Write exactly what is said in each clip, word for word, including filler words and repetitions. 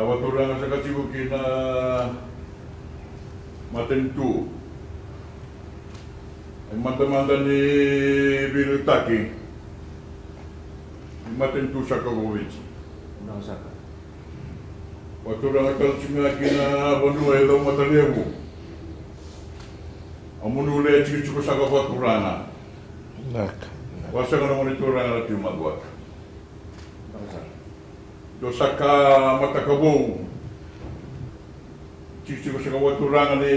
A vakaturaga saka tiko ki na matanitu, e madamada ni veiliutaki ni matanitu saka ko Viti. Vakaturaga tale tiko ga ki na vanua e Caumatalevu. A munu le tikotiko saka vakaturaga. Naka. Vakasaka na gone turaga na Tui Macuata. Dua saka mataka vou. Tikotiko saka vakaturaga ni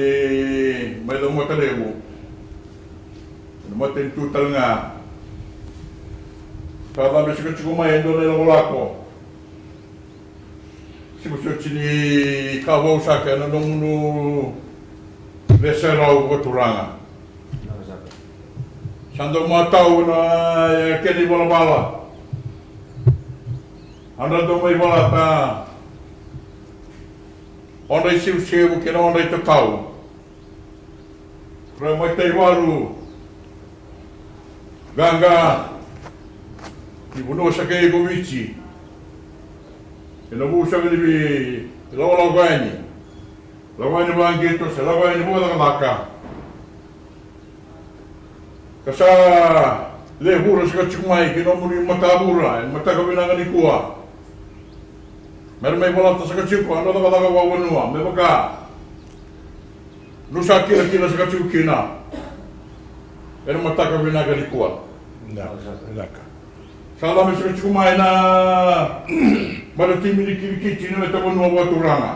mai Caumatalevu. Na matanitu tale ga. Sa cabe saka tiko mai e dua na ilakolako. Siko soti ni ka vou saka ena nomunu veserau vakaturaga. Sa dau matau na kena ivalavala. A dra dau mai valata odra isevusevu kei na odra itatau. Ra mai tai valu. Qaqa ni vanua saka i ko Viti. Ena vu saka ni veilakolako yani. Lako yani vaqito se lako yani vakacakacaka. Ka sa le vura saka tiko mai ki nomuni matavura ena mataka vinaka nikua. Mera mai valata saka tiko a dra cakacaka vakavanua me vaka. Dou sa kilakila saka tiko kina ena mataka vinaka nikua. Vinaka. Sa cabe saka tiko mai na mata timi ni kirikiti ni weta vanua vakaturaga.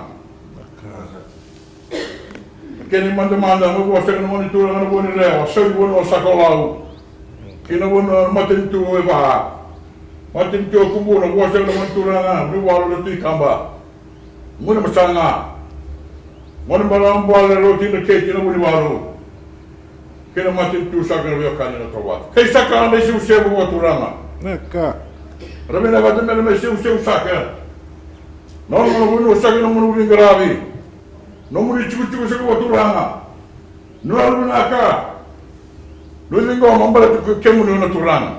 Kena imadamada me vua saka na gone turaga na Vuanirewa, sauri vanua saka o Lau. Kei na vanua matanitu e va. Matanitu e Kubuna, vua saka na gone turaga Vunivalu na Tui Kaba. Gone Masaga. Gone Marama Bale, Roti na Keti na Vunivalu. Kei na matanitu saka na veiwekani na Tovata. Kei saka na isevusevu vakaturaga. Naka. Ra vinakata mera mai sevusevu saka. Na nona vanua saka na nomuni veiqaravi. Nomuni tikotiko saka vakaturaga. Nona vinaka. Dou ciqoma baleta ko kemuni na turaga.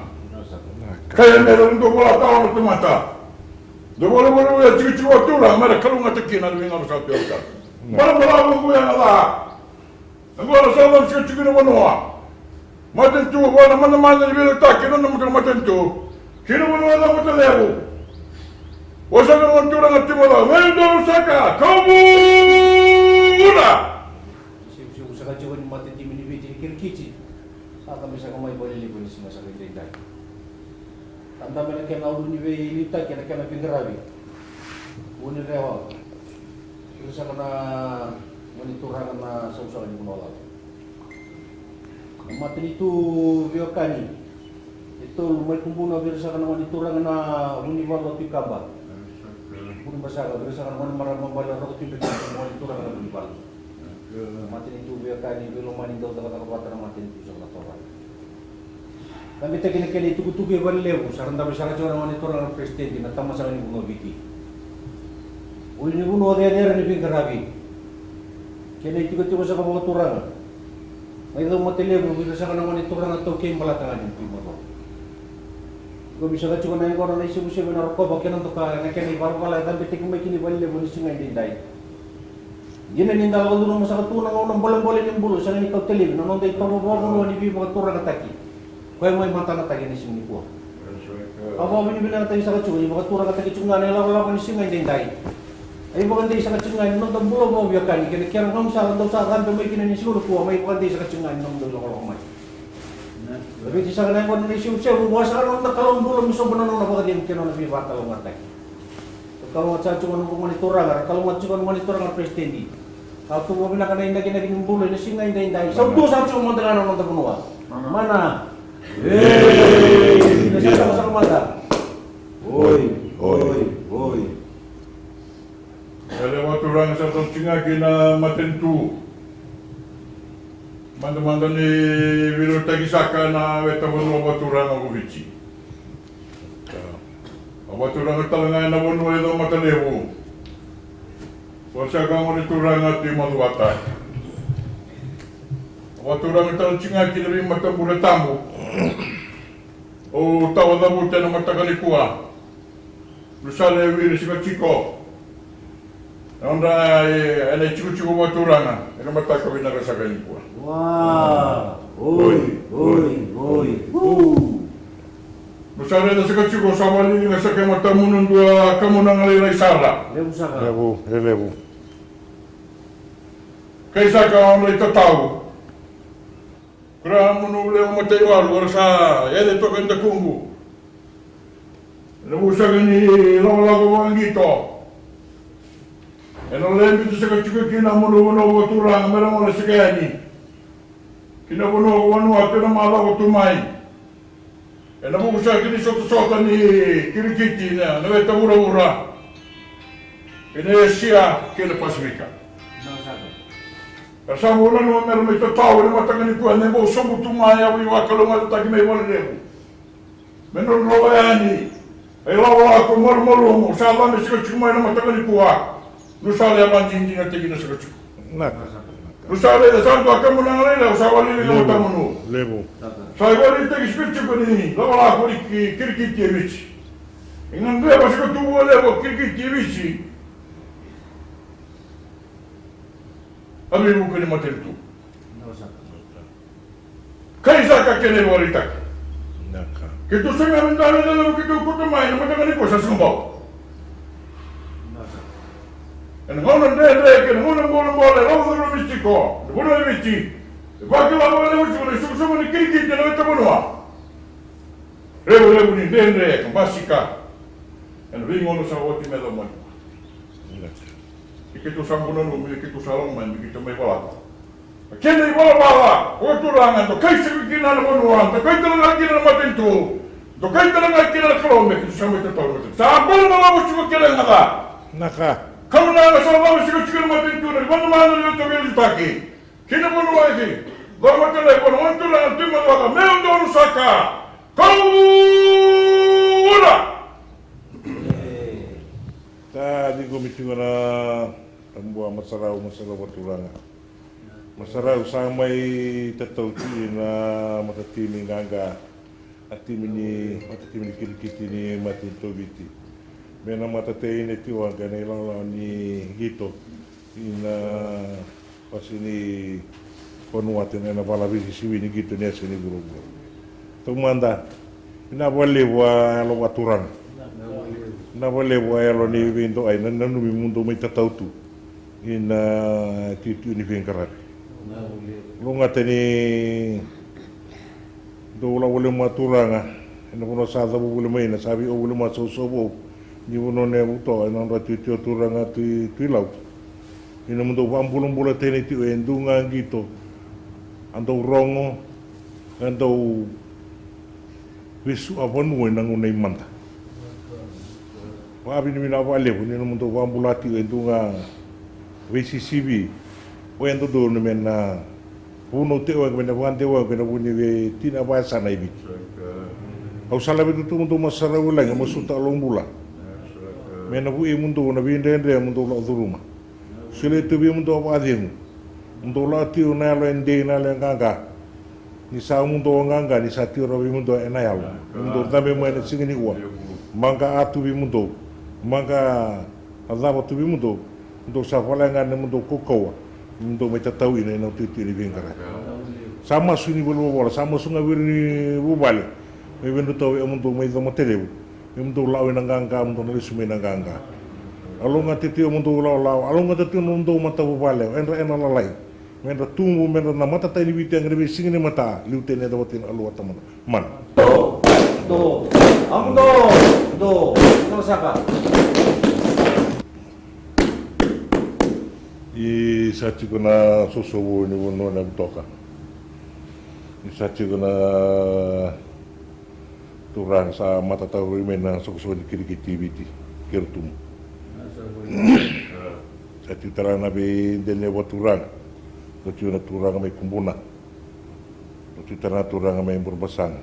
Kaya me ra dou vola tawa na tamata. Dou vola vola vola tikotiko vakaturaga me ra kalougata kina na veigauna sa tu e vata. Bala bala vuku ya na ca. Na gauna sa cabe saka tiko na vanua. Matanitu vua na madamada ni veiliutaki na nona matanitu. Kina vanua e Caumatalevu. Vua saka na gone turaga Tui Macuata. Me dou saka. Kau vura. Sevusevu saka tiko ni matatimi ni Viti ni kirikiti. Sa cabe saka mai valelevu ni siga saka i daidai. Sa dabe na kena ulu ni veiliutaki ena kena veiqaravi. Vunirewa. Vira saka na gone turaga na Sausau ni Vunalau. Na matanitu veiwekani e tolu mai Kubuna, vira saka na gone turaga na Vunivalu na Tui Kaba. Vunibasaka, vira saka na gone Marama Bale, Roko Tui Beka, gone turaga na Vunivalu. Matanitu veiwekani veilomani dau cakacaka vata na matanitu saka na Tovata. Cabetaki na kena itukutuku e valelevu, sa ra dabe saka tiko na gone turaga na peresitedi na tama saka ni vanua o Viti. Vuli ni vanua cecere ni veiqaravi. Kena itikotiko saka vakaturaga. Mai Caumatalevu, vira saka na gone turaga taukei balata ga ni Tui Macuata. Komi saka tiko na yaqona na isevusevu ena rokova kei na doka ena kena ivalavala e cabetaki mai kina i valelevu ni siga i daidai. Dina ni da lako curuma saka tu na gauna bolebole ni bula, sega ni kau talevi na noda itovo vakavanua ni veivakaturagataki. Koya mai matanataki ena siga nikua. Au vakavinavinakataki saka tiko ni vakaturagataki tiko ga na ilakolako ni siga i daidai. Ai vakadei saka tiko ga ni noda bula vakaveiwekani kei na kena gauna saka dau sa cabe mai kina ni siga nikua, mai vakadei saka tiko ga ni nomudou ilakolako mai. Laveti saka na yaqona na isevusevu, vua saka na noda Kalou bula me sobu na nona vakacegu kei na nona veivakalougatataki. Ra kalougata saka tiko na gone turaga, ra kalougata tiko na gone turaga na peresitedi. Ka tu vakavinaka na inakinaki ni bula ena siga i daidai. Sa tu saka tiko mada ga na noda vanua. Mana. Ei, na saka saka mada. Oi, oi, oi. Era vakaturaga saka tiko ga ki na matanitu. Madamada ni veiliutaki saka na weta vanua vakaturaga ko Viti. A vakaturaga tale ga ena vanua e Caumatalevu. Ko saka gone turaga Tui Macuata. A vakaturaga tale tiko ga ki na veimatabure tabu. Au tawa cavuta ena mataka nikua. Dou sa le wiri saka tiko. Nodra e, ena itikotiko vakaturaga ena mataka vinaka saka nikua. Wa, oi, oi, oi. Uu. Ni sa raica saka tiko, sa vakaliliga saka e matamunu dua kamunaga lailai sara. Levu saka. Levu, e levu. Kai saka nodra itatau. Kura munu lewa mataivalu, era sa yace toka e dakuqu. Ena vuku saka ni lakolako vakaqito. Ena lebitu saka tiko kina munu vanua vakaturaga mera gole saka yani. Kina vanua ko Vanuatu ena macawa tu mai. Ena vuku saka ni sotasota ni kirikiti na, na weta vuravura. Ena Esia kei na Pasifika. Era sa bau nanuma mera mai tatau ena mataka nikua, ena bau sobu tu mai, a veivakalougatataki mai valelevu. Me nodra lako yani. Ai lakolako malumalumu sa cabe sika tiko mai na mataka nikua. Ni sa lewa vakadinadinataki na sika tiko. Naka. Ni sa lewa, sa dua kamunaga lailai, sa vakaliliga na matamunu. Levu. Sa ivakaraitaki sika tiko ni lakolako ni ki-, kirikiti e Viti. E gadreva sika tu vakalevu o kirikiti e Viti. A veivuke ni matanitu. Kai saka kena ivakaraitaki. Naka. Keitou sa qai dau lewe levu, keitou kauta mai na mataka nikua sa sega bau. Ena gauna dredre kei na gauna bolebole, lako curuma tiko na vanua e Viti. E vakila vakalevu tiko na isoqosoqo ni kirikiti ena weta vanua. Revurevu ni dredre ka basika ena veigauna sa oti me yacova mai. Naka. Ia keitou sa bau nanuma, ia keitou sa lako mai, me keitou mai valavala. Na kena ivalavala vakaturaga, dokai saka kina na vanua, dokai tale ga kina na matanitu, dokai tale ga kina na Kalou, me keitou sa mai tatau na matanitu. Sa balavala oti ko kena yaga ca. Naka. Kamunaga sa cava sika tiko na matanitu, na vanua, na veitokayacitaki. Kina vanua eke. Cava tale ko na vanua turaga, tui macala, me donu saka. Kau! Sa ciqomi tiko na tabua Masarau, Masarau vakaturaga. Masarau sa mai tatau tu ina matatimi qaqa, a timi ni, matatimi ni kirikiti ni matanitu Viti. Me na matateine tiko ga na ilawalawa ni qito ina Wase ni vanua tena ena vala veisisivi ni qito ni yasa ni vuravura. Taumada, vinaka vakalevu a yalo vakaturaga. Vinaka vakalevu a yalo ni veidokai, na nanumi mudou mai tatau tu ina tiutiu ni veiqaravi. Lougata ni dou lako voli mai turaga ena vanua sa cavu voli mai, na sa veiau voli mai Sausau Vou, ni vanua na yavuto ena nodra tiutiu turaga Tui, Tui Lau. Ni nomudou vakabulabulataki tiko e dua ga qito a dau rogo, a dau vesu a vanua ena gauna i mada. Vakavinavinaka vakalevu ni nomudou vakabula tiko e dua ga veisisivi o ya dodonu me na vunau tiko, me na vakadewa ena vuku ni veitina vakayasana e Viti. Au sa laveta tu mudou Masarau i lagi, masuta a lou bula me na vukei mudou na veidredre mudou lako curuma. Solia tu vei mudou a vakacegu. Mudou lako tiko na yalo e dei, na yalo e qaqa. Ni sa mudou a qaqa, ni sa tiko rawa vei mudou ena yalo. Mudou cabe mai na siga ni ua. Maqa a tu vei mudou. Maqa a cava tu vei mudou. Mudou sa volai ga na mudou kaukauwa. Mudou mai tatau ina, ina tiutiu ni veiqaravi. Sa masu ni valenivolavola, sa masu ga vei ira ni vuvale. Mai veidrotaka vei mudou mai Comatalevu. Me mudou lako ina qaqa, mudou na lesu mai na qaqa. A lougata tiko mudou lawalawa, a lougata tiko na mudou matavuvale, o yadra ena lalai. Me dra tubu, me dra na matatai ni Viti ena veisiga ni mata, liutaki na yacova tiko na Alou, Tamada, Mana. Do, do, a mudou, do, do saka. Ni sa tiko na Sausau Vou ni vanua na Butoka. Ni sa tiko na turaga sa matatauri mai na soqosoqo ni kirikiti e Viti, kei Rotuma. Sa tiko tale ga na veidela ni vakaturaga. Sa tiko na turaga mai Kubuna. Sa tiko tale ga na turaga mai Burebasaga.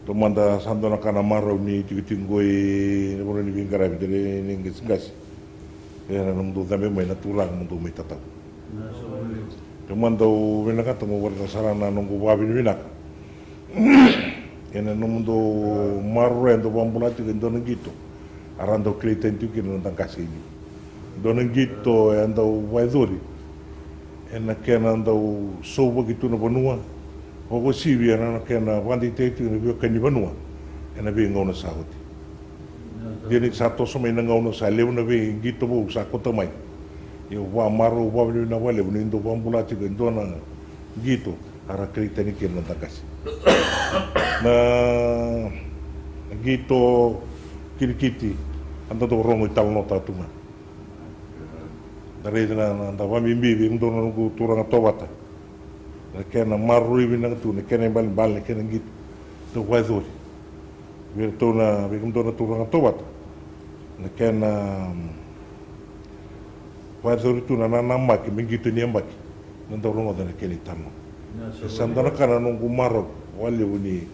Taumada sa dua na ka na marau ni tikotiko qo ena vanua ni veiqaravi, dela ni qasikasi. Ena nomudou cabe mai na turaga, mudou mai tatau. Taumada au vinakata meu vakaraitaka sara na noqu vakavinavinaka ena nomudou maroroya, dou vakabula tiko e dua na qito a ra dau kilai tani tiko kina na noda qase i liu. Dua na qito e dau vakayacori ena kena dau sauvaki tu na vanua, vakauasivi ena kena vakadeitaki tu na veiwekani ni vanua ena veigauna sa oti. Dina ni sa toso mai na gauna, sa levu na veiqito vou sa kauta mai. Ia au vakamarau vakavinavinaka vakalevu ni dau vakabula tiko e dua na qito a ra kilai tani kina na noda qase. Na qito kirikiti, a da dau rogo i talanoataka tu ga. Da raica na, na, da vakabibi vei kemudou na noqu turaga Tovata na kena maroroi vinaka tu, na kena ibalebale, na kena qito dau vakayacori vei iratou na, vei kemudou na turaga Tovata, na kena, mm, vakayacori tu na nanamaki me qito ni yabaki. Na dau rogoca na kena italanoa. E sa dua na ka na noqu marau vakalevu ni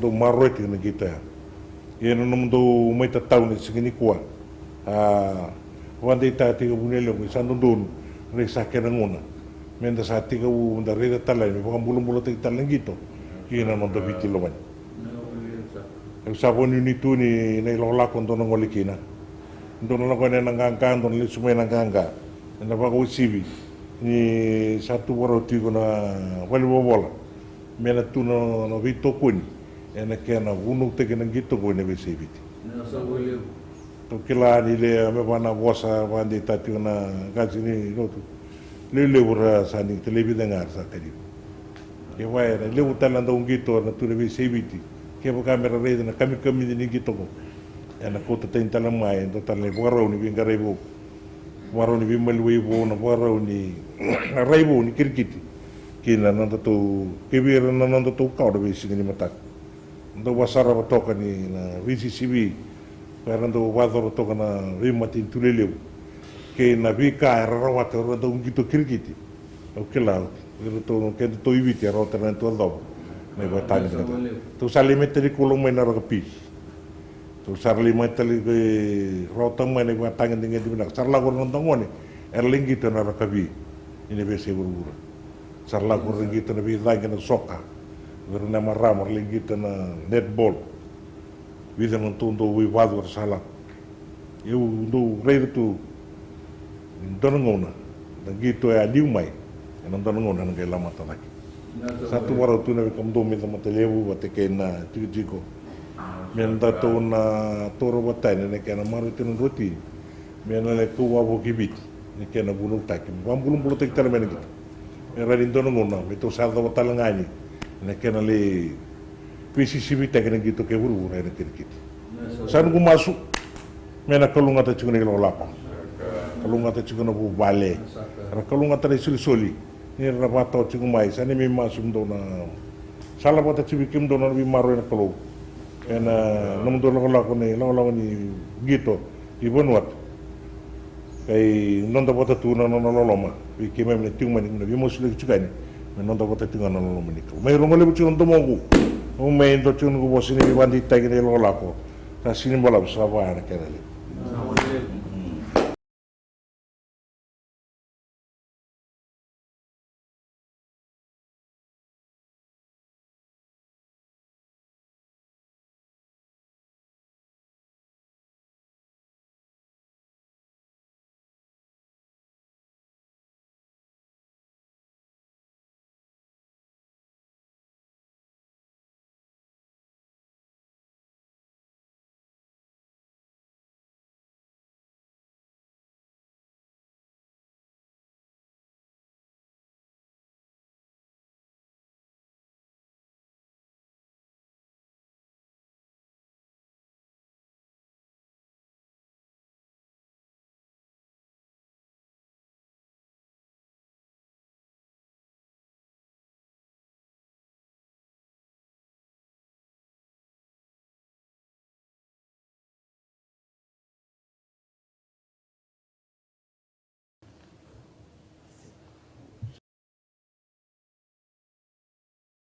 dau maroroi tiko na qito ya. Ia na nomudou mai tatau na siga nikua, a vakadeitaka tiko vua na yalewa qo, sa dodonu, raica sa kena gauna me da sa tekivu, me da raica tale me vakabulabulataki tale na qito ki na noda Viti lomani. Au sa vakanuinui tu ni na ilakolako dou na gole kina, dou na lako yani ena qaqa, dou na lesu mai ena qaqa. Ena vakauasivi ni sa tu vakarau tiko na valenivolavola me na tu na, na veitokoni ena kena vunautaki na qito qo ena veiyasai Viti. Tou kila ni levu me vaka na vosa vakadeitaka tiko na qase ni lotu, levulevu ra sa ni tale vica ga ra sa kacivi. Kevaka era levu tale na dau qito na tu na veiyasai Viti, kevaka me ra raica na kamikamica ni qito qo, ena kauta tani tale mai e dua tale na ivakarau ni veiqaravi vou, vakarau ni veimaliwai vou, na vakarau ni, na rai vou ni kirikiti ki na nodatou, kei vei ira na nodatou kawa na veisiga ni mataka. Dau vakasarava toka ni na veisisivi ka era dau vakayacora toka na veimatanitu lelevu kei na veika era rawata era dau qito kirikiti. Au kila o iratou, kedatou i Viti, e rawata na neitou yacova na ivakatagedegede. Tou sa lai mai tani Kula mai na rakapi. Tou sa ra lai mai tale, e, rawata mai na ivakatagedegede vinaka. Sa ra lako ira na noda gone era lai qito ena rakavi ena veiyasai vuravura. Sa ra lako ira qito na veicaqe, na soka. Ira na marama ra lai qito na netball. Vica na nodatou dau veivacu era sa lako. Au dau raica tu ni dua na gauna na qito e a liu mai, ena dua na gauna ena qai lamata cake. Sa tu vakarau tu na vei kemudou mai Camaitalevu vata kei na tikotiko me datou na taura vata yani na kena maroroi tiko na nodratou tini me na lai kau wavoki Viti, na kena vunautaki me vakabulabulataki tale mai na qito. Me rawa ni dua na gauna me tou sa yacova tale ga yani na kena lai veisisivitaki na qito kei vuravura ena kirikiti. Sa noqu masu me na kalougata tiko na ilakolako, kalougata tiko na vuvale, ra kalougata na isolisoli ni ra na vakatawa tiko mai. Sa neimami masu me dou na salavata tiko vei kemudou na nona veimaroroi na Kalou ena nomudou lakolako, na ilakolako ni qito i Vanuatu. Kei noda vata tu na nona loloma vei keimami na tiko mai, na veimasulaki tiko yani me noda vata tiko ga na loloma ni Kalou. Mai rogo levu tiko na domoqu, au mai dua tiko noqu vosa ni veivakadeitaki na ilakolako. Sa sini balavu, sa vaya na kena levu.